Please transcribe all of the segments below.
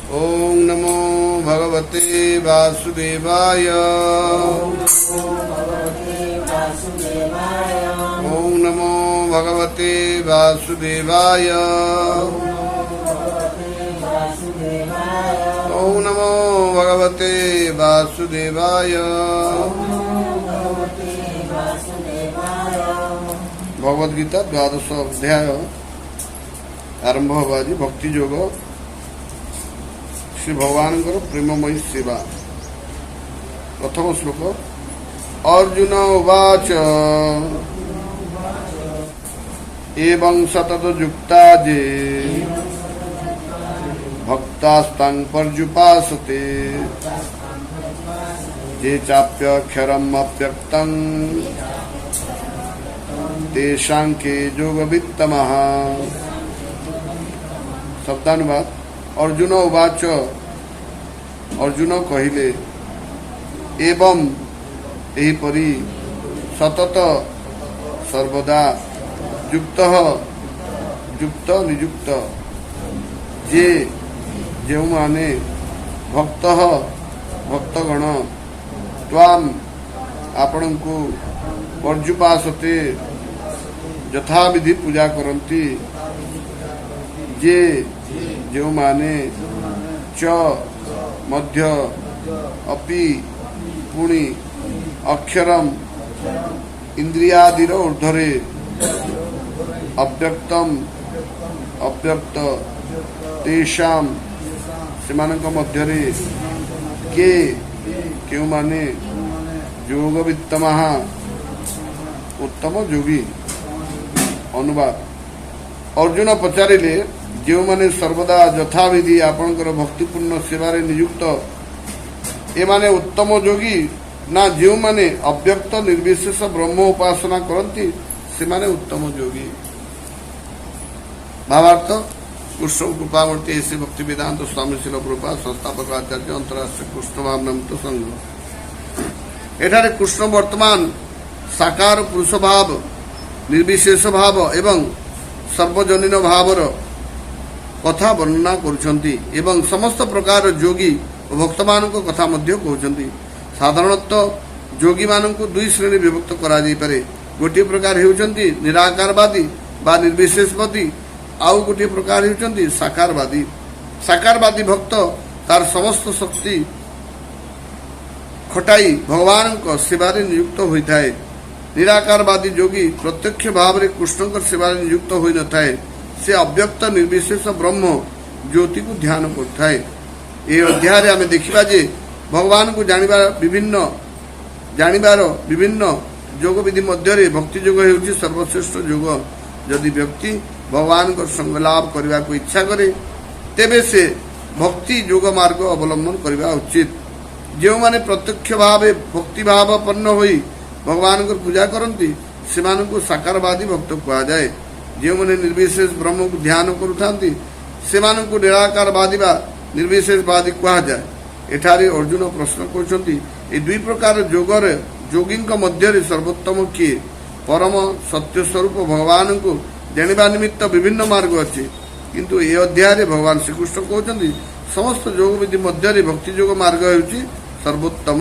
ॐ नमो भगवते वासुदेवाय। ॐ नमो भगवते वासुदेवाय। ॐ नमो भगवते वासुदेवाय। ଭଗବତ ଗୀତା ଦ୍ୱାଦଶ ଅଧ୍ୟାୟ ଆରମ୍ଭ ହେବ ଆଜି। ଭକ୍ତି ଯୋଗ, ଶ୍ରୀ ଭଗବାନଙ୍କର ପ୍ରେମମୟୀ ସେବା। ପ୍ରଥମ ଶ୍ଲୋକ। ଅର୍ଜୁନ ଉବାଚ, ଏବଂ ସତତ ଯୁକ୍ତା ଯେ ଭକ୍ତାସ୍ତାଂ ପର୍ଯୁପାସତେ, ଯେ ଚାପ୍ୟକ୍ଷରମ୍ ଅବ୍ୟକ୍ତଂ, ତେଷାଂ କେ ଯୋଗବିତ୍ତମଃ। ଶବ୍ଦାନୁବାଦ। ଅର୍ଜୁନ ଉବାଚ, ଅର୍ଜୁନ କହିଲେ, ଏବଂ, ଏହିପରି, ସତତ, ସର୍ବଦା, ଯୁକ୍ତ, ଯୁକ୍ତ, ନିଯୁକ୍ତ, ଯେ, ଯେଉଁମାନେ, ଭକ୍ତ, ଭକ୍ତଗଣ, ତ୍ୱାମ୍, ଆପଣଙ୍କୁ, ପର୍ଯୁପାସତେ, ଯଥାବିଧି ପୂଜା କରନ୍ତି, ଯେ, ଯେଉଁମାନେ, ଚ, ମଧ୍ୟ, ଅପି, ପୁଣି, ଅକ୍ଷରମ, ଇନ୍ଦ୍ରିୟାଦିର ଊର୍ଦ୍ଧ୍ୱରେ, ଅବ୍ୟକ୍ତମ, ଅବ୍ୟକ୍ତ, ତେଷାମ, ସେମାନଙ୍କ ମଧ୍ୟରେ, କେ, କେଉଁମାନେ, ଯୋଗବିତ୍ତମଃ, ଉତ୍ତମ ଯୋଗୀ। ଅନୁବାଦ। ଅର୍ଜୁନ ପଚାରିଲେ, ଯେଉଁମାନେ ସର୍ବଦା ଯଥାବିଧି ଆପଣଙ୍କର ଭକ୍ତିପୂର୍ଣ୍ଣ ସେବାରେ ନିଯୁକ୍ତ, ଏମାନେ ଉତ୍ତମ ଯୋଗୀ ନା ଯେଉଁମାନେ ଅବ୍ୟକ୍ତ ନିର୍ବିଶେଷ ବ୍ରହ୍ମ ଉପାସନା କରନ୍ତି, ସେମାନେ ଉତ୍ତମ ଯୋଗୀ? ଭାବାର୍ଥ। କୃଷ୍ଣ କୃପାମୂର୍ତ୍ତି ଏ ସି ଭକ୍ତି ବେଦାନ୍ତ ସ୍ୱାମୀ ଶ୍ରୀଲ ପ୍ରଭୁପାଦ, ସଂସ୍ଥାପକ ଆଚାର୍ଯ୍ୟ, ଅନ୍ତରାଷ୍ଟ୍ରୀୟ କୃଷ୍ଣ ଭାବନାମୃତ ସଂଘ। ଏଠାରେ କୃଷ୍ଣ ବର୍ତ୍ତମାନ ସାକାର ପୁରୁଷ ଭାବ, ନିର୍ବିଶେଷ ଭାବ ଏବଂ ସର୍ବଜନୀନ ଭାବର କଥା ବର୍ଣ୍ଣନା କରୁଛନ୍ତି ଏବଂ ସମସ୍ତ ପ୍ରକାର ଯୋଗୀ ଓ ଭକ୍ତମାନଙ୍କ କଥା ମଧ୍ୟ କହୁଛନ୍ତି। ସାଧାରଣତଃ ଯୋଗୀମାନଙ୍କୁ ଦୁଇ ଶ୍ରେଣୀ ବିଭକ୍ତ କରାଯାଇପାରେ। ଗୋଟିଏ ପ୍ରକାର ହେଉଛନ୍ତି ନିରାକାରବାଦୀ ବା ନିର୍ବିଶେଷବାଦୀ, ଆଉ ଗୋଟିଏ ପ୍ରକାର ହେଉଛନ୍ତି ସାକାରବାଦୀ। ସାକାରବାଦୀ ଭକ୍ତ ତାର ସମସ୍ତ ଶକ୍ତି ଖଟାଇ ଭଗବାନଙ୍କ ସେବାରେ ନିଯୁକ୍ତ ହୋଇଥାଏ। ନିରାକାରବାଦୀ ଯୋଗୀ ପ୍ରତ୍ୟକ୍ଷ ଭାବରେ କୃଷ୍ଣଙ୍କ ସେବାରେ ନିଯୁକ୍ତ ହୋଇନଥାଏ। ସେ ଅବ୍ୟକ୍ତ ନିର୍ବିଶେଷ ବ୍ରହ୍ମ ଜ୍ୟୋତିକୁ ଧ୍ୟାନ କରୁଥାଏ। ଏହି ଅଧ୍ୟାୟରେ ଆମେ ଦେଖିବା ଯେ ଭଗବାନଙ୍କୁ ଜାଣିବାର ବିଭିନ୍ନ ଯୋଗବିଧି ମଧ୍ୟରେ ଭକ୍ତି ଯୋଗ ହେଉଛି ସର୍ବଶ୍ରେଷ୍ଠ ଯୋଗ। ଯଦି ବ୍ୟକ୍ତି ଭଗବାନଙ୍କ ସଙ୍ଗ ଲାଭ କରିବାକୁ ଇଚ୍ଛା କରେ, ତେବେ ସେ ଭକ୍ତି ଯୋଗ ମାର୍ଗ ଅବଲମ୍ବନ କରିବା ଉଚିତ। ଯେଉଁମାନେ ପ୍ରତ୍ୟକ୍ଷ ଭାବେ ଭକ୍ତିଭାବାପନ୍ନ ହୋଇ ଭଗବାନଙ୍କର ପୂଜା କରନ୍ତି, ସେମାନଙ୍କୁ ସାକାରବାଦୀ ଭକ୍ତ କୁହାଯାଏ। ଯେଉଁମାନେ ନିର୍ବିଶେଷ ବ୍ରହ୍ମକୁ ଧ୍ୟାନ କରୁଥାନ୍ତି, ସେମାନଙ୍କୁ ନିରାକାରବାଦୀ ବା ନିର୍ବିଶେଷବାଦୀ କୁହାଯାଏ। ଏଠାରେ ଅର୍ଜୁନ ପ୍ରଶ୍ନ କରୁଛନ୍ତି, ଏହି ଦୁଇ ପ୍ରକାର ଯୋଗରେ ଯୋଗୀଙ୍କ ମଧ୍ୟରେ ସର୍ବୋତ୍ତମ କିଏ? ପରମ ସତ୍ୟ ସ୍ୱରୂପ ଭଗବାନଙ୍କୁ ଜାଣିବା ନିମିତ୍ତ ବିଭିନ୍ନ ମାର୍ଗ ଅଛି। କିନ୍ତୁ ଏ ଅଧ୍ୟାୟରେ ଭଗବାନ ଶ୍ରୀକୃଷ୍ଣ କହୁଛନ୍ତି, ସମସ୍ତ ଯୋଗବିଧି ମଧ୍ୟରେ ଭକ୍ତି ଯୋଗ ମାର୍ଗ ହେଉଛି ସର୍ବୋତ୍ତମ।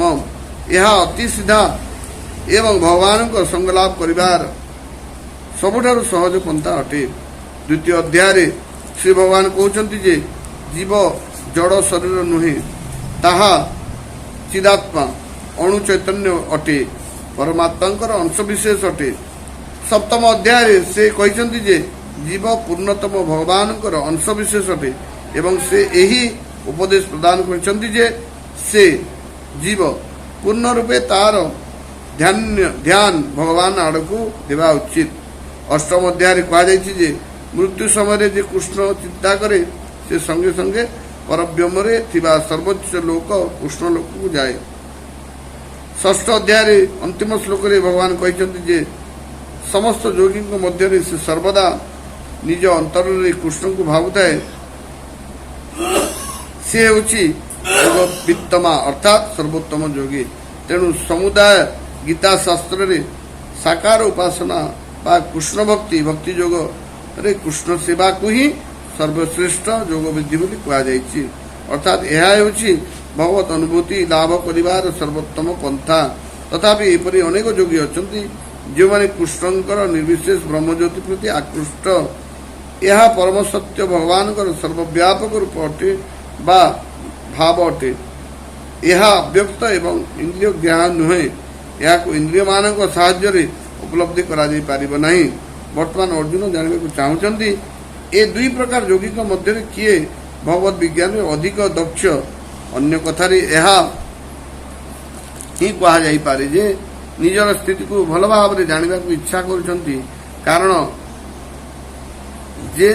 ଏହା ଅତି ସିଧା ଏବଂ ଭଗବାନଙ୍କ ସଙ୍ଗ ଲାଭ କରିବାର ସବୁଠାରୁ ସହଜ ପନ୍ଥା ଅଟେ। ଦ୍ୱିତୀୟ ଅଧ୍ୟାୟରେ ଶ୍ରୀ ଭଗବାନ କହୁଛନ୍ତି ଯେ ଜୀବ ଜଡ଼ ଶରୀର ନୁହେଁ, ତାହା ଚିଦାତ୍ମା ଅଣୁ ଚୈତନ୍ୟ ଅଟେ, ପରମାତ୍ମାଙ୍କର ଅଂଶ ବିଶେଷ ଅଟେ। ସପ୍ତମ ଅଧ୍ୟାୟରେ ସେ କହିଛନ୍ତି ଯେ ଜୀବ ପୂର୍ଣ୍ଣତମ ଭଗବାନଙ୍କର ଅଂଶ ବିଶେଷ ଅଟେ ଏବଂ ସେ ଏହି ଉପଦେଶ ପ୍ରଦାନ କରିଛନ୍ତି ଯେ ସେ ଜୀବ ପୂର୍ଣ୍ଣ ରୂପେ ତାର ଧ୍ୟାନ ଭଗବାନ ଆଡ଼କୁ ଦେବା ଉଚିତ। ଅଷ୍ଟମ ଅଧ୍ୟାୟରେ କୁହାଯାଇଛି ଯେ ମୃତ୍ୟୁ ସମୟରେ ଯେ କୃଷ୍ଣ ଚିନ୍ତା କରେ, ସେ ସଙ୍ଗେ ସଙ୍ଗେ ପରବ୍ୟୋମରେ ଥିବା ସର୍ବୋଚ୍ଚ ଲୋକ କୃଷ୍ଣ ଲୋକକୁ ଯାଏ। ଷଷ୍ଠ ଅଧ୍ୟାୟରେ ଅନ୍ତିମ ଶ୍ଲୋକରେ ଭଗବାନ କହିଛନ୍ତି ଯେ ସମସ୍ତ ଯୋଗୀଙ୍କ ମଧ୍ୟରେ ସେ ସର୍ବଦା ନିଜ ଅନ୍ତରରେ କୃଷ୍ଣଙ୍କୁ ଭାବୁଥାଏ, ସେ ହେଉଛି ଯୋଗବିତ୍ତମା, ଅର୍ଥାତ୍ ସର୍ବୋତ୍ତମ ଯୋଗୀ। ତେଣୁ ସମୁଦାୟ ଗୀତା ଶାସ୍ତ୍ରରେ ସାକାର ଉପାସନା ବା କୃଷ୍ଣ ଭକ୍ତି, ଭକ୍ତି ଯୋଗରେ କୃଷ୍ଣ ସେବାକୁ ହିଁ ସର୍ବଶ୍ରେଷ୍ଠ ଯୋଗବିଧି ବୋଲି କୁହାଯାଇଛି। ଅର୍ଥାତ୍ ଏହା ହେଉଛି ଭଗବତ ଅନୁଭୂତି ଲାଭ କରିବାର ସର୍ବୋତ୍ତମ ପନ୍ଥା। ତଥାପି ଏପରି ଅନେକ ଯୋଗୀ ଅଛନ୍ତି, ଯେଉଁମାନେ କୃଷ୍ଣଙ୍କର ନିର୍ବିଶେଷ ବ୍ରହ୍ମଜ୍ୟୋତି ପ୍ରତି ଆକୃଷ୍ଟ। ଏହା ପରମ ସତ୍ୟ ଭଗବାନଙ୍କର ସର୍ବବ୍ୟାପକ ରୂପ ଅଟେ ବା ଭାବ ଅଟେ। ଏହା ଅବ୍ୟକ୍ତ ଏବଂ ଇନ୍ଦ୍ରିୟ ଗ୍ରାହ୍ୟ ନୁହେଁ। ଏହାକୁ ଇନ୍ଦ୍ରିୟମାନଙ୍କ ସାହାଯ୍ୟରେ ଉପଲବ୍ଧି କରାଯାଇ ପାରିବ ନାହିଁ। ବର୍ତ୍ତମାନ ଅର୍ଜୁନ ଜାଣିବାକୁ ଚାହୁଁଛନ୍ତି, ଏ ଦୁଇ ପ୍ରକାର ଯୋଗୀଙ୍କ ମଧ୍ୟରେ କିଏ ଭଗବତ ବିଜ୍ଞାନରେ ଅଧିକ ଦକ୍ଷ। ଅନ୍ୟ କଥାରେ ଏହା ହିଁ କୁହାଯାଇପାରେ ଯେ ନିଜର ସ୍ଥିତିକୁ ଭଲ ଭାବରେ ଜାଣିବାକୁ ଇଚ୍ଛା କରୁଛନ୍ତି, କାରଣ ଯେ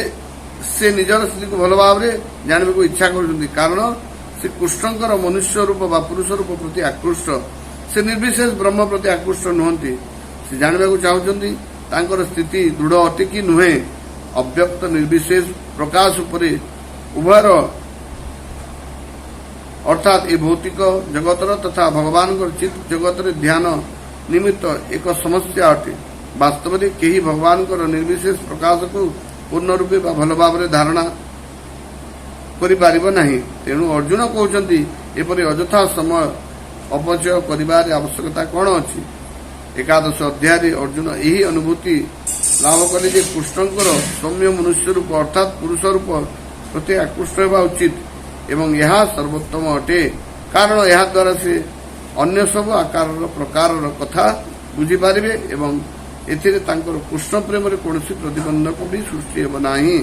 ସେ ନିଜର ସ୍ଥିତିକୁ ଭଲ ଭାବରେ ଜାଣିବାକୁ ଇଚ୍ଛା କରୁଛନ୍ତି, କାରଣ ସେ କୃଷ୍ଣଙ୍କର ମନୁଷ୍ୟ ରୂପ ବା ପୁରୁଷ ରୂପ ପ୍ରତି ଆକୃଷ୍ଟ। ସେ ନିର୍ବିଶେଷ ବ୍ରହ୍ମ ପ୍ରତି ଆକୃଷ୍ଟ ନୁହନ୍ତି। ସେ ଜାଣିବାକୁ ଚାହୁଁଛନ୍ତି, ତାଙ୍କର ସ୍ଥିତି ଦୃଢ଼ ଅଟେ କି ନୁହେଁ। ଅବ୍ୟକ୍ତ ନିର୍ବିଶେଷ ପ୍ରକାଶ ଉପରେ ଉଭୟର, ଅର୍ଥାତ୍ ଏ ଭୌତିକ ଜଗତର ତଥା ଭଗବାନଙ୍କର ଚିତ୍ ଜଗତରେ ଧ୍ୟାନ ନିମିତ୍ତ ଏକ ସମସ୍ୟା ଅଟେ। ବାସ୍ତବରେ କେହି ଭଗବାନଙ୍କର ନିର୍ବିଶେଷ ପ୍ରକାଶକୁ ପୂର୍ଣ୍ଣ ରୂପେ ବା ଭଲ ଭାବରେ ଧାରଣା କରିପାରିବ ନାହିଁ। ତେଣୁ ଅର୍ଜୁନ କହୁଛନ୍ତି, ଏପରି ଅଯଥା ସମୟ ଅପଚୟ କରିବାର ଆବଶ୍ୟକତା କ'ଣ ଅଛି? ଏକାଦଶ ଅଧ୍ୟାୟରେ ଅର୍ଜୁନ ଏହି ଅନୁଭୂତି ଲାଭ କଲେ ଯେ କୃଷ୍ଣଙ୍କର ସୌମ୍ୟ ମନୁଷ୍ୟ ରୂପ, ଅର୍ଥାତ୍ ପୁରୁଷ ରୂପ ପ୍ରତି ଆକୃଷ୍ଟ ହେବା ଉଚିତ ଏବଂ ଏହା ସର୍ବୋତ୍ତମ ଅଟେ, କାରଣ ଏହାଦ୍ୱାରା ସେ ଅନ୍ୟ ସବୁ ଆକାରର ପ୍ରକାରର କଥା ବୁଝିପାରିବେ ଏବଂ ଏଥିରେ ତାଙ୍କର କୃଷ୍ଣ ପ୍ରେମରେ କୌଣସି ପ୍ରତିବନ୍ଧକ ବି ସୃଷ୍ଟି ହେବ ନାହିଁ।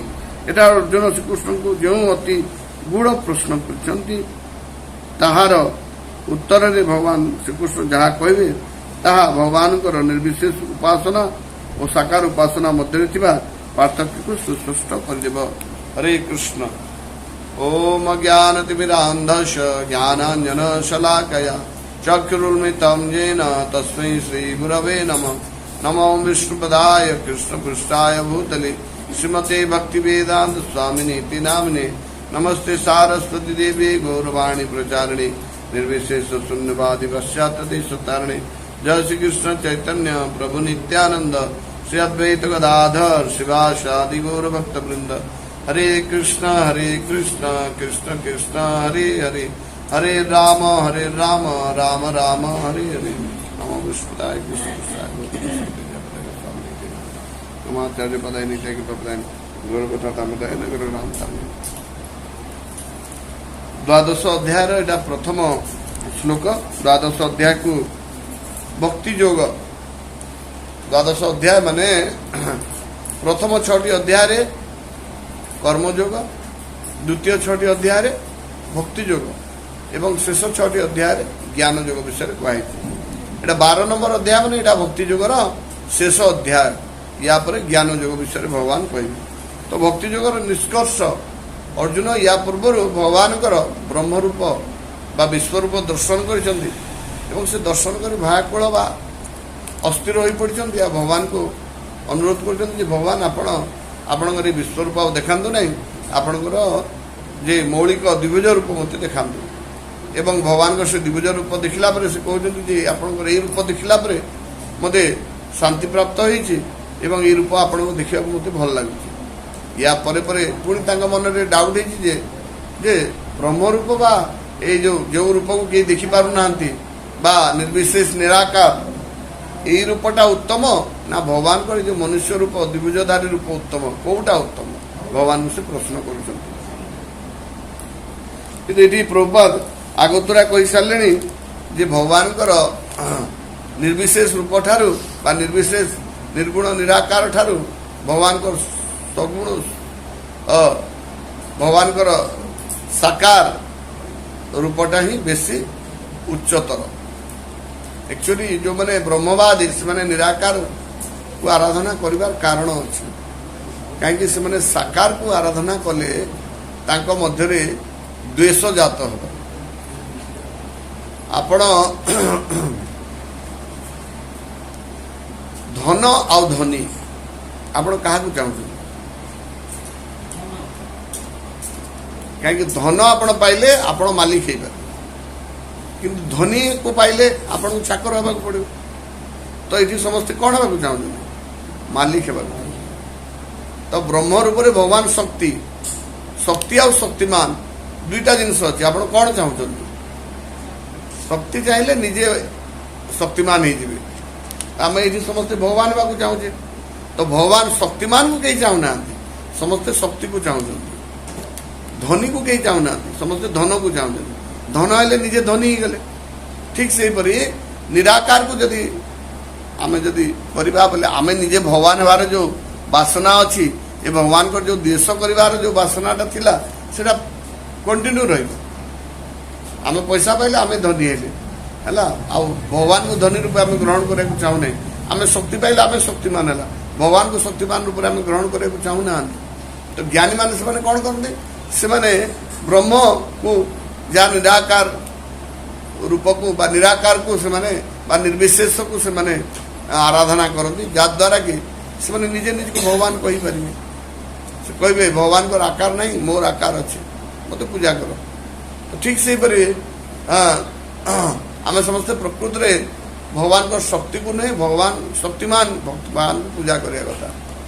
ଏଟା ଅର୍ଜୁନ ଶ୍ରୀକୃଷ୍ଣଙ୍କୁ ଯେଉଁ ଅତି ଗୂଢ଼ ପ୍ରଶ୍ନ କରିଛନ୍ତି, ତାହାର ଉତ୍ତରରେ ଭଗବାନ ଶ୍ରୀକୃଷ୍ଣ ଯାହା କହିବେ, ତାହା ଭଗବାନଙ୍କର ନିର୍ବିଶେଷ ଉପାସନା ଓ ସାକାର ଉପାସନା ମଧ୍ୟରେ ଥିବା ପାର୍ଥକ୍ୟକୁ ସୁସ୍ପଷ୍ଟ କରିଦେବ। ହରେ କୃଷ୍ଣ। ॐ अज्ञानतिमिरान्धस्य ज्ञानाञ्जनशलाकया चक्षुरुन्मीलितं येन तस्मै श्रीगुरवे नमः। नमो विष्णुपदाय कृष्णप्रेष्ठाय भूतले श्रीमते भक्तिवेदान्त स्वामिनीति नामिने। नमस्ते सारस्वती देवे गौरवाणी प्रचारिणे निर्विशेष शून्यवादी पाश्चात्य देशतारिणे। जय श्री कृष्ण चैतन्य प्रभु नित्यानंद श्री अद्वैत गदाधर श्रीवासादि गौर भक्त वृंद। हरे कृष्ण हरे कृष्ण कृष्ण कृष्ण हरे हरे, हरे राम हरे राम राम राम हरे हरे। नमो विष्णुपदाय कृष्ण कृष्णाय पदाय नित्य पदाय गौर କଥା ତାମଦାୟ ନଗର ରାମ ତାମ। ଦ୍ୱାଦଶ ଅଧ୍ୟାୟର ଏଇଟା ପ୍ରଥମ ଶ୍ଲୋକ। ଦ୍ୱାଦଶ ଅଧ୍ୟାୟକୁ ଭକ୍ତି ଯୋଗ। ଦ୍ୱାଦଶ ଅଧ୍ୟାୟ ମାନେ ପ୍ରଥମ ଛଅଟି ଅଧ୍ୟାୟରେ କର୍ମଯୋଗ, ଦ୍ୱିତୀୟ ଛଅଟି ଅଧ୍ୟାୟରେ ଭକ୍ତି ଯୋଗ ଏବଂ ଶେଷ ଛଅଟି ଅଧ୍ୟାୟରେ ଜ୍ଞାନ ଯୋଗ ବିଷୟରେ କୁହାହେଇଛି। ଏଇଟା 12 ନମ୍ବର ଅଧ୍ୟାୟ, ମାନେ ଏଇଟା ଭକ୍ତି ଯୋଗର ଶେଷ ଅଧ୍ୟାୟ। ୟା ପରେ ଜ୍ଞାନ ଯୋଗ ବିଷୟରେ ଭଗବାନ କହିବେ। ତ ଭକ୍ତି ଯୋଗର ନିଷ୍କର୍ଷ, ଅର୍ଜୁନ ୟା ପୂର୍ବରୁ ଭଗବାନଙ୍କର ବ୍ରହ୍ମରୂପ ବା ବିଶ୍ୱରୂପ ଦର୍ଶନ କରିଛନ୍ତି ଏବଂ ସେ ଦର୍ଶନ କରି ଭୟାକୁଳ ବା ଅସ୍ଥିର ହୋଇପଡ଼ିଛନ୍ତି ଆଉ ଭଗବାନଙ୍କୁ ଅନୁରୋଧ କରୁଛନ୍ତି ଯେ ଭଗବାନ, ଆପଣ ଆପଣଙ୍କର ଏଇ ବିଶ୍ୱରୂପ ଆଉ ଦେଖାନ୍ତୁ ନାହିଁ, ଆପଣଙ୍କର ଯେ ମୌଳିକ ଦ୍ୱିଭୁଜ ରୂପ ମୋତେ ଦେଖାନ୍ତୁ। ଏବଂ ଭଗବାନଙ୍କ ସେ ଦ୍ୱିଭୁଜ ରୂପ ଦେଖିଲା ପରେ ସେ କହୁଛନ୍ତି ଯେ ଆପଣଙ୍କର ଏଇ ରୂପ ଦେଖିଲା ପରେ ମୋତେ ଶାନ୍ତି ପ୍ରାପ୍ତ ହେଇଛି ଏବଂ ଏଇ ରୂପ ଆପଣଙ୍କୁ ଦେଖିବାକୁ ମୋତେ ଭଲ ଲାଗୁଛି। ୟା ପରେ ପରେ ପୁଣି ତାଙ୍କ ମନରେ ଡାଉଟ୍ ହେଇଛି ଯେ ବ୍ରହ୍ମରୂପ ବା ଏଇ ଯେଉଁ ରୂପକୁ କେହି ଦେଖିପାରୁନାହାନ୍ତି ବା ନିର୍ବିଶେଷ ନିରାକାର, ଏଇ ରୂପଟା ଉତ୍ତମ ନା ଭଗବାନଙ୍କର ଏ ଯେଉଁ ମନୁଷ୍ୟ ରୂପ, ଦ୍ୱିଭୁଜଧାରୀ ରୂପ ଉତ୍ତମ? କୋଉଟା ଉତ୍ତମ, ଭଗବାନଙ୍କୁ ସେ ପ୍ରଶ୍ନ କରୁଛନ୍ତି। କିନ୍ତୁ ଏଠି ପ୍ରଭୁପାଦ ଆଗତୁରା କହିସାରିଲେଣି ଯେ ଭଗବାନଙ୍କର ନିର୍ବିଶେଷ ରୂପ ଠାରୁ ବା ନିର୍ବିଶେଷ ନିର୍ଗୁଣ ନିରାକାର ଠାରୁ ଭଗବାନଙ୍କର ସଗୁଣ ଭଗବାନଙ୍କର ସାକାର ରୂପଟା ହିଁ ବେଶୀ ଉଚ୍ଚତର। ଆକ୍ଚୁଆଲି ଯେଉଁମାନେ ବ୍ରହ୍ମବାଦୀ, ସେମାନେ ନିରାକାରକୁ ଆରାଧନା କରିବାର କାରଣ ଅଛି। କାହିଁକି ସେମାନେ ସାକାରକୁ ଆରାଧନା କଲେ ତାଙ୍କ ମଧ୍ୟରେ ଦ୍ୱେଷ ଜାତ ହେବ। ଆପଣ ଧନ ଆଉ ଧନୀ, ଆପଣ କାହାକୁ ଚାହୁଁଛନ୍ତି? କାହିଁକି ଧନ ଆପଣ ପାଇଲେ ଆପଣ ମାଲିକ ହେଇପାରିବେ, କିନ୍ତୁ ଧନୀକୁ ପାଇଲେ ଆପଣଙ୍କୁ ଚାକର ହେବାକୁ ପଡ଼ିବ। ତ ଏଠି ସମସ୍ତେ କ'ଣ ହେବାକୁ ଚାହୁଁଛନ୍ତି? ମାଲିକ ହେବାକୁ ଚାହୁଁଛନ୍ତି। ତ ବ୍ରହ୍ମ ରୂପରେ ଭଗବାନ ଶକ୍ତି, ଶକ୍ତି ଆଉ ଶକ୍ତିମାନ। ଦୁଇଟା ଜିନିଷ ଅଛି। ଆପଣ କ'ଣ ଚାହୁଁଛନ୍ତି? ଶକ୍ତି ଚାହିଁଲେ ନିଜେ ଶକ୍ତିମାନ ହେଇଯିବେ। ଆମେ ଏଇଠି ସମସ୍ତେ ଭଗବାନ ହେବାକୁ ଚାହୁଁଛେ। ତ ଭଗବାନ ଶକ୍ତିମାନଙ୍କୁ କେହି ଚାହୁଁନାହାନ୍ତି, ସମସ୍ତେ ଶକ୍ତିକୁ ଚାହୁଁଛନ୍ତି। ଧନୀକୁ କେହି ଚାହୁଁନାହାନ୍ତି, ସମସ୍ତେ ଧନକୁ ଚାହୁଁଛନ୍ତି। ଧନ ହେଲେ ନିଜେ ଧନୀ ହେଇଗଲେ। ଠିକ୍ ସେହିପରି ନିରାକାରକୁ ଯଦି ଆମେ ଯଦି କରିବା ବୋଲେ ଆମେ ନିଜେ ଭଗବାନ ହେବାର ଯେଉଁ ବାସନା ଅଛି, ଏ ଭଗବାନଙ୍କର ଯେଉଁ ଦ୍ୱେଷ କରିବାର ଯେଉଁ ବାସନାଟା ଥିଲା, ସେଟା କଣ୍ଟିନ୍ୟୁ ରହିବ। ଆମେ ପଇସା ପାଇଲେ ଆମେ ଧନୀ ହେଲେ ହେଲା, ଆଉ ଭଗବାନଙ୍କୁ ଧନୀ ରୂପେ ଆମେ ଗ୍ରହଣ କରିବାକୁ ଚାହୁଁନାହିଁ। ଆମେ ଶକ୍ତି ପାଇଲେ ଆମେ ଶକ୍ତିମାନ ହେଲା, ଭଗବାନଙ୍କୁ ଶକ୍ତିମାନ ରୂପରେ ଆମେ ଗ୍ରହଣ କରିବାକୁ ଚାହୁଁନାହାନ୍ତି। ତ ଜ୍ଞାନୀମାନେ ସେମାନେ କ'ଣ କରନ୍ତି? ସେମାନେ ବ୍ରହ୍ମକୁ, ଯାହା ନିରାକାର ରୂପକୁ ବା ନିରାକାରକୁ ସେମାନେ ବା ନିର୍ବିଶେଷକୁ ସେମାନେ ଆରାଧନା କରନ୍ତି, ଯାହାଦ୍ୱାରା କି ସେମାନେ ନିଜେ ନିଜକୁ ଭଗବାନ କହିପାରିବେ। ସେ କହିବେ, ଭଗବାନଙ୍କର ଆକାର ନାହିଁ, ମୋର ଆକାର ଅଛି, ମୋତେ ପୂଜା କର। ତ ଠିକ୍ ସେହିପରି ଆମେ ସମସ୍ତେ ପ୍ରକୃତିରେ ଭଗବାନଙ୍କ ଶକ୍ତିକୁ ନୁହେଁ, ଭଗବାନ ଶକ୍ତିମାନ ଭଗବାନଙ୍କୁ ପୂଜା କରିବା କଥା।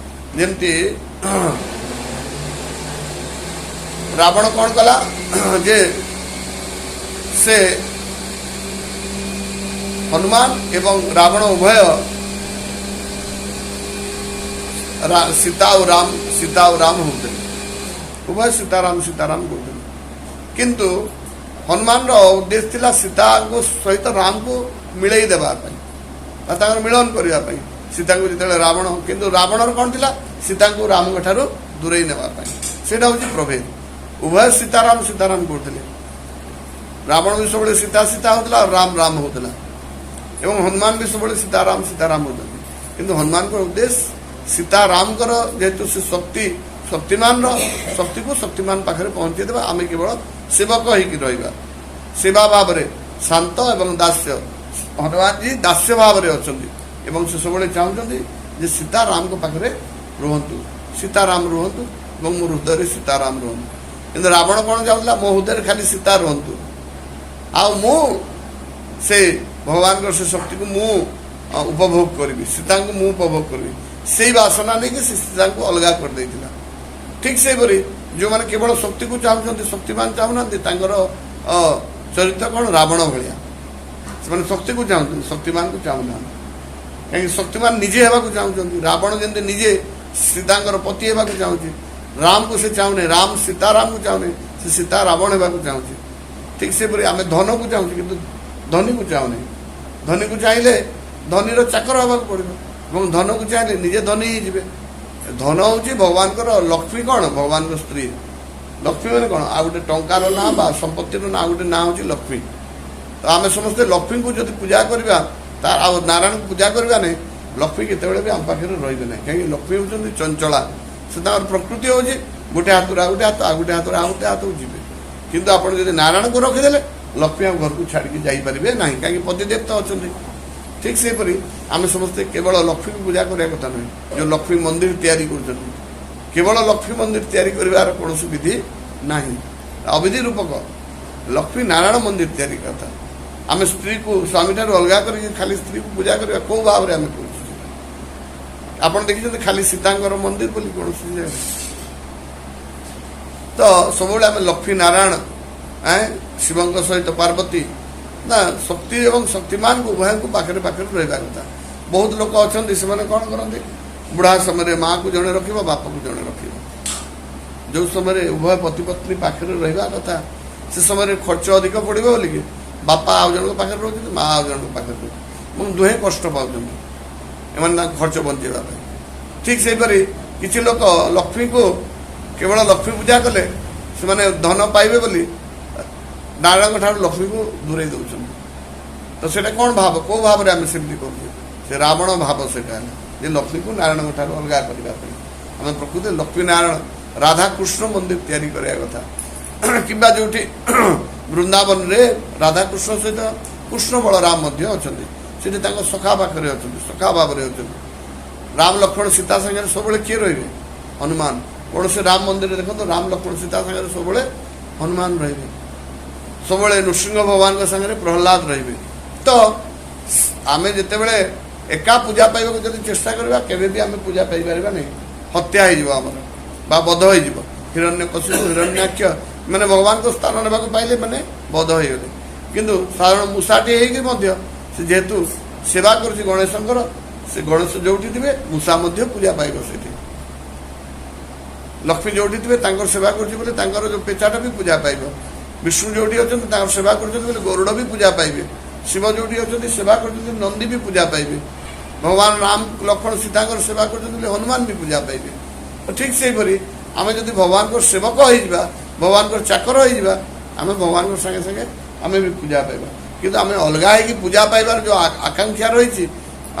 ଯେମିତି ରାବଣ କ'ଣ କଲା ଯେ ସେ ହନୁମାନ ଏବଂ ରାବଣ ଉଭୟ ସୀତା ଆଉ ରାମ, ସୀତା ଆଉ ରାମ ହେଉଥିଲେ, ଉଭୟ ସୀତାରାମ ସୀତାରାମ କହୁଥିଲେ। କିନ୍ତୁ ହନୁମାନର ଉଦ୍ଦେଶ୍ୟ ଥିଲା ସୀତାଙ୍କ ସହିତ ରାମକୁ ମିଳେଇ ଦେବା ପାଇଁ ବା ତାଙ୍କର ମିଳନ କରିବା ପାଇଁ ସୀତାଙ୍କୁ ଯେତେବେଳେ ରାବଣ। କିନ୍ତୁ ରାବଣର କ'ଣ ଥିଲା? ସୀତାଙ୍କୁ ରାମଙ୍କ ଠାରୁ ଦୂରେଇ ନେବା ପାଇଁ। ସେଇଟା ହେଉଛି ପ୍ରଭେଦ। ଉଭୟ ସୀତାରାମ ସୀତାରାମ କରୁଥିଲେ। ରାବଣ ବି ସବୁବେଳେ ସୀତା ସୀତା ହଉଥିଲା ଆଉ ରାମ ରାମ ହଉଥିଲା ଏବଂ ହନୁମାନ ବି ସବୁବେଳେ ସୀତାରାମ ସୀତାରାମ ହଉଛନ୍ତି। କିନ୍ତୁ ହନୁମାନଙ୍କର ଉଦ୍ଦେଶ୍ୟ ସୀତାରାମଙ୍କର, ଯେହେତୁ ସେ ଶକ୍ତି ଶକ୍ତିମାନର ଶକ୍ତିକୁ ଶକ୍ତିମାନ ପାଖରେ ପହଞ୍ଚେଇ ଦେବା। ଆମେ କେବଳ ସେବକ ହେଇକି ରହିବା, ସେବା ଭାବରେ ଶାନ୍ତ ଏବଂ ଦାସ୍ୟ। ହନୁମାନଜୀ ଦାସ୍ୟ ଭାବରେ ଅଛନ୍ତି ଏବଂ ସେ ସବୁବେଳେ ଚାହୁଁଛନ୍ତି ଯେ ସୀତାରାମଙ୍କ ପାଖରେ ରୁହନ୍ତୁ, ସୀତାରାମ ରୁହନ୍ତୁ ଏବଂ ମୋ ହୃଦୟରେ ସୀତାରାମ ରୁହନ୍ତୁ। କିନ୍ତୁ ରାବଣ କ'ଣ ଚାହୁଁଥିଲା? ମୋ ହୃଦୟରେ ଖାଲି ସୀତା ରୁହନ୍ତୁ ଆଉ ମୁଁ ସେ ଭଗବାନଙ୍କର ସେ ଶକ୍ତିକୁ ମୁଁ ଉପଭୋଗ କରିବି, ସୀତାଙ୍କୁ ମୁଁ ଉପଭୋଗ କରିବି। ସେଇ ବାସନା ନେଇକି ସେ ସୀତାଙ୍କୁ ଅଲଗା କରିଦେଇଥିଲା। ଠିକ୍ ସେହିପରି ଯେଉଁମାନେ କେବଳ ଶକ୍ତିକୁ ଚାହୁଁଛନ୍ତି, ଶକ୍ତିମାନ ଚାହୁଁନାହାନ୍ତି, ତାଙ୍କର ଚରିତ୍ର କ'ଣ? ରାବଣ ଭଳିଆ। ସେମାନେ ଶକ୍ତିକୁ ଚାହୁଁଛନ୍ତି, ଶକ୍ତିମାନଙ୍କୁ ଚାହୁଁନାହାନ୍ତି। କାହିଁକି? ଶକ୍ତିମାନ ନିଜେ ହେବାକୁ ଚାହୁଁଛନ୍ତି। ରାବଣ ଯେମିତି ନିଜେ ସୀତାଙ୍କର ପତି ହେବାକୁ ଚାହୁଁଛି, ରାମକୁ ସେ ଚାହୁଁନି, ରାମ ସୀତାରାମକୁ ଚାହୁଁନି, ସେ ସୀତା ରାବଣ ହେବାକୁ ଚାହୁଁଛି। ଠିକ୍ ସେପରି ଆମେ ଧନକୁ ଚାହୁଁଛୁ କିନ୍ତୁ ଧନୀକୁ ଚାହୁଁନି। ଧନୀକୁ ଚାହିଁଲେ ଧନୀର ଚାକର ହେବାକୁ ପଡ଼ିବ ଏବଂ ଧନକୁ ଚାହିଁଲେ ନିଜେ ଧନୀ ହେଇଯିବେ। ଧନ ହେଉଛି ଭଗବାନଙ୍କର ଲକ୍ଷ୍ମୀ। କ'ଣ? ଭଗବାନଙ୍କ ସ୍ତ୍ରୀ ଲକ୍ଷ୍ମୀ ମାନେ କ'ଣ? ଆଉ ଗୋଟେ ଟଙ୍କାର ନାଁ ବା ସମ୍ପତ୍ତିର ନାଁ, ଆଉ ଗୋଟେ ନାଁ ହେଉଛି ଲକ୍ଷ୍ମୀ। ତ ଆମେ ସମସ୍ତେ ଲକ୍ଷ୍ମୀଙ୍କୁ ଯଦି ପୂଜା କରିବା ତା ଆଉ ନାରାୟଣଙ୍କୁ ପୂଜା କରିବା ନାହିଁ, ଲକ୍ଷ୍ମୀ କେତେବେଳେ ବି ଆମ ପାଖରେ ରହିବେ ନାହିଁ। କାହିଁକି? ଲକ୍ଷ୍ମୀ ହେଉଛନ୍ତି ଚଞ୍ଚଳା। ସେ ତାଙ୍କର ପ୍ରକୃତି ହେଉଛି ଗୋଟେ ହାତରୁ ଆଉ ଗୋଟେ ହାତ, ଆଉ ଗୋଟେ ହାତରୁ ଆଉ ଗୋଟେ ହାତକୁ ଯିବେ। କିନ୍ତୁ ଆପଣ ଯଦି ନାରାୟଣକୁ ରଖିଦେଲେ, ଲକ୍ଷ୍ମୀ ଆଉ ଘରକୁ ଛାଡ଼ିକି ଯାଇପାରିବେ ନାହିଁ, କାହିଁକି ପତିଦେବ ତ ଅଛନ୍ତି। ଠିକ୍ ସେହିପରି ଆମେ ସମସ୍ତେ କେବଳ ଲକ୍ଷ୍ମୀକୁ ପୂଜା କରିବା କଥା ନୁହେଁ। ଯେଉଁ ଲକ୍ଷ୍ମୀ ମନ୍ଦିର ତିଆରି କରୁଛନ୍ତି, କେବଳ ଲକ୍ଷ୍ମୀ ମନ୍ଦିର ତିଆରି କରିବାର କୌଣସି ବିଧି ନାହିଁ। ଅବିଧି ରୂପକ ଲକ୍ଷ୍ମୀ ନାରାୟଣ ମନ୍ଦିର ତିଆରି କଥା। ଆମେ ସ୍ତ୍ରୀକୁ ସ୍ୱାମୀ ଠାରୁ ଅଲଗା କରିକି ଖାଲି ସ୍ତ୍ରୀକୁ ପୂଜା କରିବା, କୋଉ ଭାବରେ ଆମେ କରୁଛୁ ସେଟା? ଆପଣ ଦେଖିଛନ୍ତି ଖାଲି ସୀତାଙ୍କର ମନ୍ଦିର ବୋଲି କୌଣସି ଜାଗାରେ? ତ ସବୁବେଳେ ଆମେ ଲକ୍ଷ୍ମୀ ନାରାୟଣ, ଶିବଙ୍କ ସହିତ ପାର୍ବତୀ ନା ଶକ୍ତି ଏବଂ ଶକ୍ତିମାନଙ୍କୁ ଉଭୟଙ୍କୁ ପାଖରେ ପାଖରେ ରହିବା କଥା। ବହୁତ ଲୋକ ଅଛନ୍ତି, ସେମାନେ କ'ଣ କରନ୍ତି? ବୁଢ଼ା ସମୟରେ ମାଆକୁ ଜଣେ ରଖିବ, ବାପାକୁ ଜଣେ ରଖିବ। ଯେଉଁ ସମୟରେ ଉଭୟ ପତି ପତ୍ନୀ ପାଖରେ ରହିବା କଥା, ସେ ସମୟରେ ଖର୍ଚ୍ଚ ଅଧିକ ପଡ଼ିବ ବୋଲିକି ବାପା ଆଉ ଜଣଙ୍କ ପାଖରେ ରହୁଛନ୍ତି, ମା ଆଉ ଜଣଙ୍କ ପାଖରେ ରହୁଛନ୍ତି ଏବଂ ଦୁହେଁ କଷ୍ଟ ପାଉଛନ୍ତି ଏମାନେ ତାଙ୍କ ଖର୍ଚ୍ଚ ବଞ୍ଚେଇବା ପାଇଁ। ଠିକ୍ ସେହିପରି କିଛି ଲୋକ ଲକ୍ଷ୍ମୀକୁ କେବଳ ଲକ୍ଷ୍ମୀ ପୂଜା କଲେ ସେମାନେ ଧନ ପାଇବେ ବୋଲି ନାରାୟଣଙ୍କ ଠାରୁ ଲକ୍ଷ୍ମୀକୁ ଦୂରେଇ ଦେଉଛନ୍ତି। ତ ସେଇଟା କ'ଣ ଭାବ? କୋଉ ଭାବରେ ଆମେ ସେମିତି କରୁଛେ? ସେ ରାବଣ ଭାବ ସେଇଟା ହେଲା ଯେ ଲକ୍ଷ୍ମୀକୁ ନାରାୟଣଙ୍କ ଠାରୁ ଅଲଗା କରିବା ପାଇଁ। ଆମେ ପ୍ରକୃତରେ ଲକ୍ଷ୍ମୀ ନାରାୟଣ ରାଧାକୃଷ୍ଣ ମନ୍ଦିର ତିଆରି କରିବା କଥା, କିମ୍ବା ଯୋଉଠି ବୃନ୍ଦାବନରେ ରାଧାକୃଷ୍ଣ ସହିତ କୃଷ୍ଣ ବଳରାମ ମଧ୍ୟ ଅଛନ୍ତି, ସେଠି ତାଙ୍କ ସଖା ପାଖରେ ଅଛନ୍ତି, ସଖା ଭାବରେ ଅଛନ୍ତି। ରାମ ଲକ୍ଷ୍ମଣ ସୀତା ସାଙ୍ଗରେ ସବୁବେଳେ କିଏ ରହିବେ? ହନୁମାନ। କୌଣସି ରାମ ମନ୍ଦିରରେ ଦେଖନ୍ତୁ, ରାମ ଲକ୍ଷ୍ମଣ ସୀତା ସାଙ୍ଗରେ ସବୁବେଳେ ହନୁମାନ ରହିବେ, ସବୁବେଳେ ନୃସିଂହ ଭଗବାନଙ୍କ ସାଙ୍ଗରେ ପ୍ରହ୍ଲାଦ ରହିବେ। ତ ଆମେ ଯେତେବେଳେ ଏକା ପୂଜା ପାଇବାକୁ ଯଦି ଚେଷ୍ଟା କରିବା, କେବେ ବି ଆମେ ପୂଜା ପାଇପାରିବା ନାହିଁ। ହତ୍ୟା ହେଇଯିବ ଆମର ବା ବଧ ହେଇଯିବ। ହିରଣ୍ୟ କଶିପୁ ହିରଣ୍ୟାକ୍ଷ ମାନେ ଭଗବାନଙ୍କ ସ୍ଥାନ ନେବାକୁ ପାଇଲେ ମାନେ ବଧ ହେଇଗଲେ। କିନ୍ତୁ ସାଧାରଣ ମୂଷାଟିଏ ହେଇକି ମଧ୍ୟ ସେ ଯେହେତୁ ସେବା କରୁଛି ଗଣେଶଙ୍କର, ସେ ଗଣେଶ ଯୋଉଠି ଥିବେ ମୂଷା ମଧ୍ୟ ପୂଜା ପାଇବ ସେଠି। ଲକ୍ଷ୍ମୀ ଯୋଉଠି ଥିବେ ତାଙ୍କର ସେବା କରୁଛି ବୋଲି ତାଙ୍କର ଯୋଉ ପେଚାଟା ବି ପୂଜା ପାଇବ। ବିଷ୍ଣୁ ଯୋଉଠି ଅଛନ୍ତି ତାଙ୍କର ସେବା କରୁଛନ୍ତି ବୋଲି ଗରୁଡ଼ ବି ପୂଜା ପାଇବେ। ଶିବ ଯୋଉଠି ଅଛନ୍ତି ସେବା କରୁଛନ୍ତି, ନନ୍ଦୀ ବି ପୂଜା ପାଇବେ। ଭଗବାନ ରାମ, ଲକ୍ଷ୍ମଣ, ସୀତାଙ୍କର ସେବା କରୁଛନ୍ତି ବୋଲି ହନୁମାନ ବି ପୂଜା ପାଇବେ। ତ ଠିକ୍ ସେହିପରି ଆମେ ଯଦି ଭଗବାନଙ୍କର ସେବକ ହେଇଯିବା, ଭଗବାନଙ୍କର ଚାକର ହେଇଯିବା, ଆମେ ଭଗବାନଙ୍କ ସାଙ୍ଗେ ସାଙ୍ଗେ ଆମେ ବି ପୂଜା ପାଇବା। କିନ୍ତୁ ଆମେ ଅଲଗା ହେଇକି ପୂଜା ପାଇବାର ଯୋଉ ଆକାଂକ୍ଷା ରହିଛି,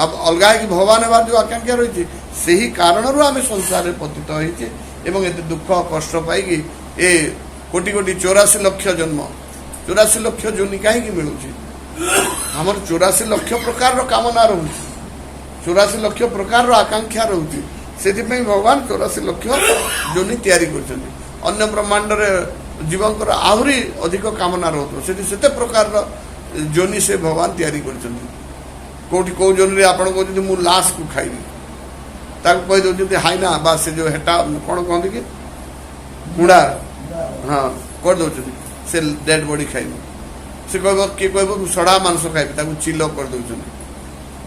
ଆଉ ଅଲଗା ହେଇକି ଭଗବାନ ହେବାର ଯୋଉ ଆକାଂକ୍ଷା ରହିଛି, ସେହି କାରଣରୁ ଆମେ ସଂସାରରେ ପତିତ ହେଇଛେ ଏବଂ ଏତେ ଦୁଃଖ କଷ୍ଟ ପାଇକି ଏ କୋଟି କୋଟି 84 ଲକ୍ଷ ଜନ୍ମ, 84 ଲକ୍ଷ ଯୋନି କାହିଁକି ମିଳୁଛି? ଆମର 84 ଲକ୍ଷ ପ୍ରକାରର କାମନା ରହୁଛି, 84 ଲକ୍ଷ ପ୍ରକାରର ଆକାଂକ୍ଷା ରହୁଛି। ସେଥିପାଇଁ ଭଗବାନ 84 ଲକ୍ଷ ଯୋନି ତିଆରି କରିଛନ୍ତି। ଅନ୍ୟ ବ୍ରହ୍ମାଣ୍ଡରେ ଜୀବଙ୍କର ଆହୁରି ଅଧିକ କାମନା ରହୁଥିବ, ସେଠି ସେତେ ପ୍ରକାରର ଯୋନି ସେ ଭଗବାନ ତିଆରି କରିଛନ୍ତି। କୋଉଠି କୋଉ ଯୋନିରେ ଆପଣ କହୁଛନ୍ତି ମୁଁ ଲାଶକୁ ଖାଇବି, ତାକୁ କହିଦେଉଛନ୍ତି ହାଇନା ବା ସେ ଯୋଉ ହେଟା କ'ଣ କହନ୍ତି କି ହୁଣ୍ଡା, ହଁ, କରିଦେଉଛନ୍ତି, ସେ ଡେଡ୍ ବଡି ଖାଇବ। ସେ କହିବ, କିଏ କହିବ ମୁଁ ସଢ଼ା ମାଂସ ଖାଇବି, ତାକୁ ଚିଲ କରିଦେଉଛନ୍ତି।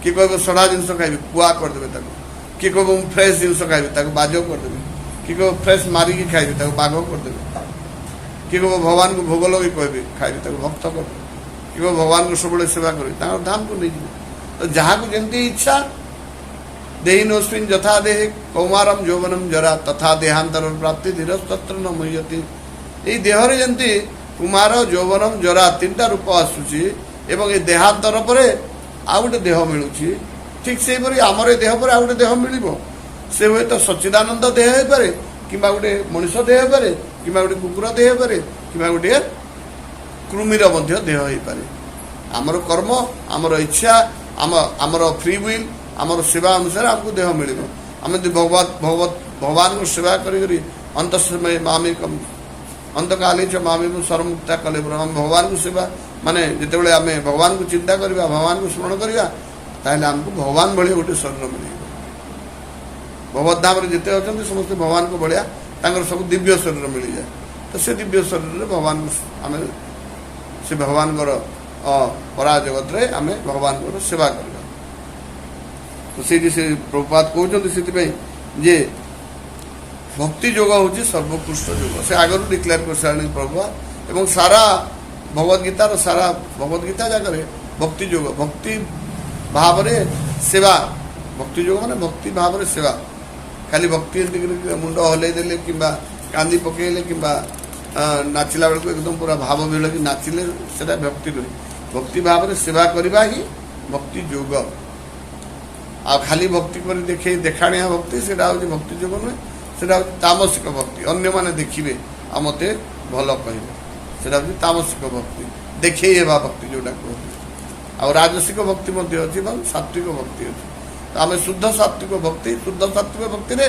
କିଏ କହିବ ସଢ଼ା ଜିନିଷ ଖାଇବି, କୁଆ କରିଦେବେ ତାକୁ। କିଏ କହିବ ମୁଁ ଫ୍ରେଶ ଜିନିଷ ଖାଇବି, ତାକୁ ବାଜ କରିଦେବେ। କିଏ କହିବ ଫ୍ରେଶ ମାରିକି ଖାଇବି, ତାକୁ ବାଘ କରିଦେବେ। କିଏ କହିବ ଭଗବାନଙ୍କୁ ଭୋଗ ଲଗେଇ କହିବି ଖାଇବି, ତାକୁ ଭକ୍ତ କରିଦେବେ। କିଏ କହିବ ଭଗବାନଙ୍କୁ ସବୁବେଳେ ସେବା କରିବି, ତାଙ୍କର ଧାମକୁ ନେଇଯିବେ। ତ ଯାହାକୁ ଯେମିତି ଇଚ୍ଛା, ଦେହିନୋସ୍ମିନ୍ ଯଥା ଦେହେ କୌମାରମ ଯୌବନମ ଜରା ତଥା ଦେହାନ୍ତର ପ୍ରାପ୍ତି ଧୀରସ୍ତତ୍ର ନ ମୁହ୍ୟତି। ଏଇ ଦେହରେ ଯେମିତି କୁମାର, ଯୌବନମ, ଜରା ତିନିଟା ରୂପ ଆସୁଛି ଏବଂ ଏ ଦେହାନ୍ତର ପରେ ଆଉ ଗୋଟେ ଦେହ ମିଳୁଛି, ଠିକ୍ ସେହିପରି ଆମର ଏ ଦେହ ପରେ ଆଉ ଗୋଟେ ଦେହ ମିଳିବ। ସେ ହୁଏତ ସଚ୍ଚିଦାନନ୍ଦ ଦେହ ହେଇପାରେ, କିମ୍ବା ଗୋଟେ ମଣିଷ ଦେହ ହେଇପାରେ, କିମ୍ବା ଗୋଟେ କୁକୁର ଦେହ ହେଇପାରେ, କିମ୍ବା ଗୋଟିଏ କୃମିର ମଧ୍ୟ ଦେହ ହେଇପାରେ। ଆମର କର୍ମ, ଆମର ଇଚ୍ଛା, ଆମର ଫ୍ରି will, ଆମର ସେବା ଅନୁସାରେ ଆମକୁ ଦେହ ମିଳିବ। ଆମେ ଯଦି ଭଗବାନଙ୍କୁ ସେବା କରିକରି ଅନ୍ତଃସମୟ ମାମେକମ୍ ଅନ୍ତକାଲେ ଚ ମାମେବ ସର୍ବମୁକ୍ତା କଲେବରମ୍, ଆମେ ଭଗବାନଙ୍କୁ ସେବା ମାନେ ଯେତେବେଳେ ଆମେ ଭଗବାନଙ୍କୁ ଚିନ୍ତା କରିବା, ଭଗବାନଙ୍କୁ ସ୍ମରଣ କରିବା, ତାହେଲେ ଆମକୁ ଭଗବାନ ଭଳିଆ ଗୋଟେ ଶରୀର ମିଳିବ। ଭଗବତ ଧାମରେ ଯେତେ ଅଛନ୍ତି ସମସ୍ତେ ଭଗବାନଙ୍କ ଭଳିଆ, ତାଙ୍କର ସବୁ ଦିବ୍ୟ ଶରୀର ମିଳିଯାଏ। ତ ସେ ଦିବ୍ୟ ଶରୀରରେ ଭଗବାନଙ୍କୁ ଆମେ ସେ ଭଗବାନଙ୍କର ପରା ଜଗତରେ ଆମେ ଭଗବାନଙ୍କର ସେବା କରିବା। ତ ସେଇଠି ସେ ପ୍ରଭୁପାଦ କହୁଛନ୍ତି ସେଥିପାଇଁ ଯେ ଭକ୍ତି ଯୋଗ ହେଉଛି ସର୍ବୋତ୍କୃଷ୍ଟ ଯୋଗ। ସେ ଆଗରୁ ଡିକ୍ଲେୟାର କରିସାରିଲେଣି ପ୍ରଭୁପାଦ। ଏବଂ ସାରା ଭଗବତ ଗୀତାର ସାରା ଭଗବତ ଗୀତା ଜାଗାରେ ଭକ୍ତି ଯୋଗ, ଭକ୍ତି ଭାବରେ ସେବା। ଭକ୍ତି ଯୋଗ ମାନେ ଭକ୍ତି ଭାବରେ ସେବା। ଖାଲି ଭକ୍ତି ଏମିତି କରି ମୁଣ୍ଡ ହଲେଇ ଦେଲେ କିମ୍ବା କାନ୍ଦି ପକେଇଲେ କିମ୍ବା ନାଚିଲା ବେଳକୁ ଏକଦମ ପୁରା ଭାବ ବିହ୍ୱଳ କି ନାଚିଲେ ସେଟା ଭକ୍ତି ନୁହେଁ। ଭକ୍ତି ଭାବରେ ସେବା କରିବା ହିଁ ଭକ୍ତି ଯୋଗ। ଆଉ ଖାଲି ଭକ୍ତି କରି ଦେଖେଇ ଦେଖାଣିଆ ଭକ୍ତି, ସେଟା ହେଉଛି ଭକ୍ତି ଯୋଗ ନୁହେଁ, ସେଟା ହେଉଛି ତାମସିକ ଭକ୍ତି। ଅନ୍ୟମାନେ ଦେଖିବେ ଆଉ ମୋତେ ଭଲ କହିବେ, ସେଟା ହେଉଛି ତାମସିକ ଭକ୍ତି, ଦେଖେଇ ହେବା ଭକ୍ତି ଯୋଉଟା କୁହନ୍ତି। ଆଉ ରାଜସିକ ଭକ୍ତି ମଧ୍ୟ ଅଛି ଏବଂ ସାତ୍ବିକ ଭକ୍ତି ଅଛି। ତ ଆମେ ଶୁଦ୍ଧ ସାତ୍ବିକ ଭକ୍ତି, ଶୁଦ୍ଧ ସାତ୍ବିକ ଭକ୍ତିରେ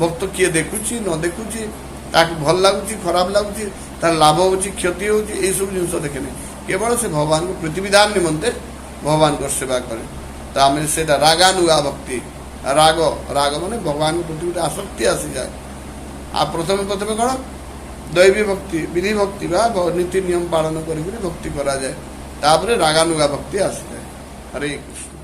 ଭକ୍ତ କିଏ ଦେଖୁଛି ନ ଦେଖୁଛି, ତାକୁ ଭଲ ଲାଗୁଛି ଖରାପ ଲାଗୁଛି, ତାର ଲାଭ ହେଉଛି କ୍ଷତି ହେଉଛି, ଏଇସବୁ ଜିନିଷ ଦେଖେନି। କେବଳ ସେ ଭଗବାନଙ୍କୁ ପ୍ରୀତିବିଧାନ ନିମନ୍ତେ ଭଗବାନଙ୍କର ସେବା କରେ। ତ ଆମେ ସେଇଟା ରାଗାନୁଗା ଭକ୍ତି। ରାଗ, ରାଗ ମାନେ ଭଗବାନଙ୍କ ପ୍ରତି ଗୋଟେ ଆସକ୍ତି ଆସିଯାଏ। ଆଉ ପ୍ରଥମେ ପ୍ରଥମେ କ'ଣ ଦୈବୀ ଭକ୍ତି, ବିଧି ଭକ୍ତି ବା ନୀତି ନିୟମ ପାଳନ କରିକିରି ଭକ୍ତି କରାଯାଏ, ତାପରେ ରାଗାନୁଗା ଭକ୍ତି ଆସିଯାଏ। ହରେ କୃଷ୍ଣ।